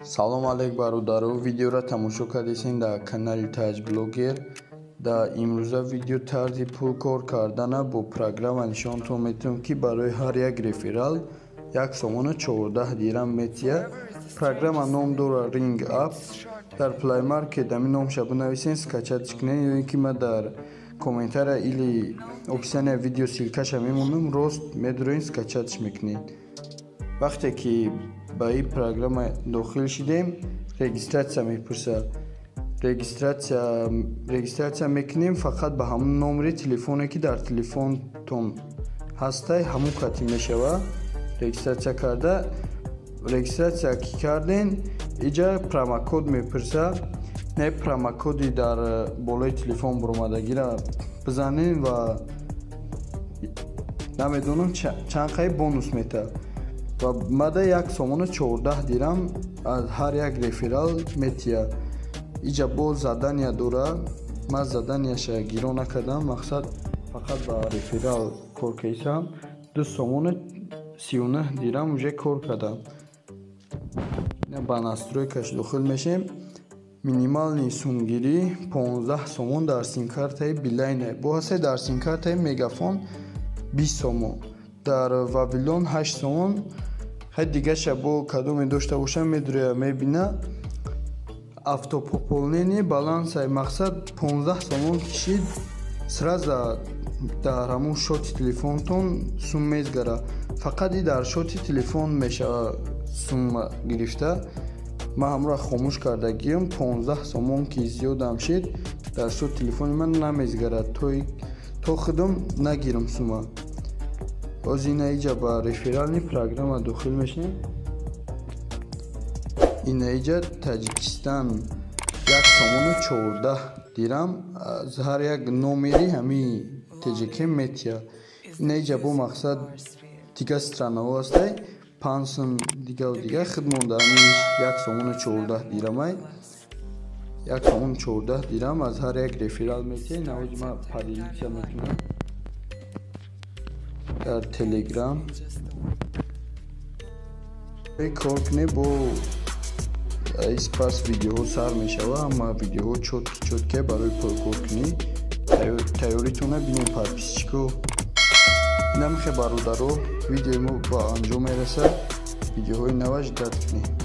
Салом алейк, бародаро! Видеоро тамошо кардесен дар канали Таҷ Блогер. Дар имрӯза видео тарзи пул кор кардана бо программа нишонтон метавонам, ки барои ҳар як реферал 1 сомону 14 дирам метия. Программа ном дорад Ring App. Дар Play Market ами номша бинависен, скачать кунед, ё ин ки ман дар комментария или описания видео ссылка ша мемонам, рост медуроен, скачать мекунед. Вақте ки ба ин программа дохил шидем, регистрация мепурсад. Регистрация мекунем, фақат ба ҳамон номери телефоне, ки дар телефонтон ҳастай, ҳамон кати мешава. Регистрация карда, регистрация ки карден, иҷа промокод мепурсад. Не, промокоди дар болои телефон буромадагиро бизанем ва намедонам чанд қай бонус метавад ва мада 1 сомону 14 дирам аз ҳар як реферал метия. Иҷа боз задания дора. Ман задания ша гиро накардам, мақсад фақат ба реферал кор кардам. 2 сомону 39 дирам уже кор кардам. Ба настройка ш дохил мешем. Минимальный сумгирӣ 15 сомон дар симкартаи Билайна. Бо ҳасте дар симкартаи Мегафон 20 сомон, дар Вавилон 8 сомон. Ҳай, дигаша бо кадоме дошта бошам, медуря, мебина. Автопополнение баланса, мақсад 15 сомон кишид, сразу дар ҳамон счёт и телефонтон сум мезгара. Фақат и дар счёт и телефон мешава сумма гирифта. Ман ҳамонро хомӯш кардагиам. 15 сомон ки зиёдам шид, дар счёт телефони ман намезгарад, то худам нагирам сума. Боз ина иҷа ба реферальный программа дохил мешавем. Ина иҷа Таҷикистан 1 сомону 14 дирам аз ҳар як номери ҳамин ТҶК метия. Ина иҷа бо мақсад дига страна ҳо ҳастай, 5 сум, дигаву дига. Худ монда ҳамин 1 сомону 14 дирамай. 1 сомону 14 дирам аз ҳар як реферал метия. Навози ман поделиться мекунам дар Телеграм. Кор кунед, бо испас видеоҳо сар мешава. Ҳама видеоҳо чёткий, чёткий барои пулкоркунӣ. Тайёритона бинем, подписчик о. Инамихе, бародаро, видеои мо ба анҷом мерасад. Видеоҳои нава ждать кунед.